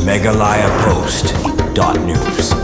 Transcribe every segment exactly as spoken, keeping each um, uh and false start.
Meghalaya Post dot news.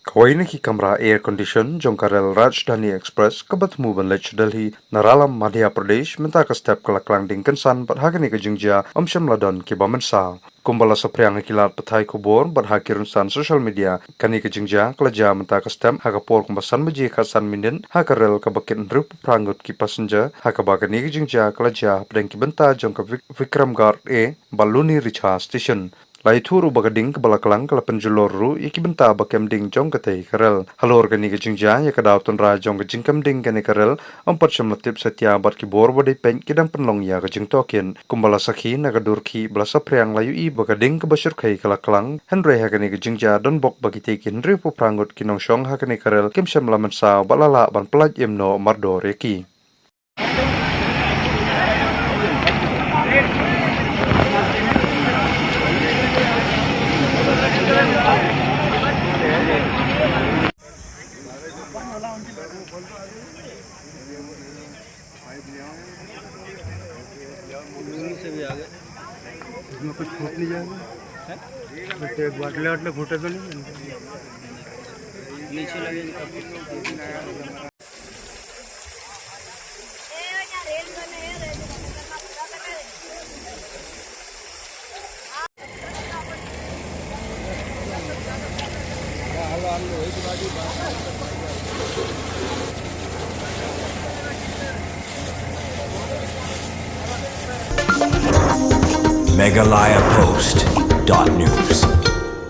Kawei na ki kamra air condition jong ka rel Rajdhani Express kaba thmu ban leit sha Delhi na Ralam, Madhya Pradesh, mynta ka step ka la klang ding kynsan bad ha kane ka jingjia ym shym la don kiba mynsaw. Kumba la saphriang ha ki lad pathai khubor bad ha ki rynsan social media, kane ka jingjia ka la jia mynta ka step ha ka por kumba san baje khatsan minit ha ka rel kaba kit hynriewphew phra ngut ki passenger, ha kaba kane ka jingjia ka la jia hapdeng ki bynta jong ka Vik-, Vikramgarh A bad Luni Richhah Station. La ïathuh ruh ba ka ding kaba la klang ka la pynjulor ruh ïa ki bynta ba kem ding jong katei ka rel. Halor kane ka jingjia, ïa ka daw tynrai jong ka jingkem ding kane ka rel ym pat shym la tip satia bad ki bor ba dei peit ki dang pynlong ïa ka jingtohkit. Kumba la sakhi na ka dur khih ba la saphriang, la ïohi ba ka ding kaba shyrkhei ka la klang. Hynrei ha kane ka jingjia donbok ba kitei ki hynriewphew phra ngut ki nongshong ha kane ka rel kim shym la mynsaw bad la lah ban pyllait im noh mardor ïa ki. इसमें कुछ फूट नहीं जाएगा? कुछ बाटले वाटले फूटे तो नहीं? नीचे लगे इनका। Meghalaya Post dot news.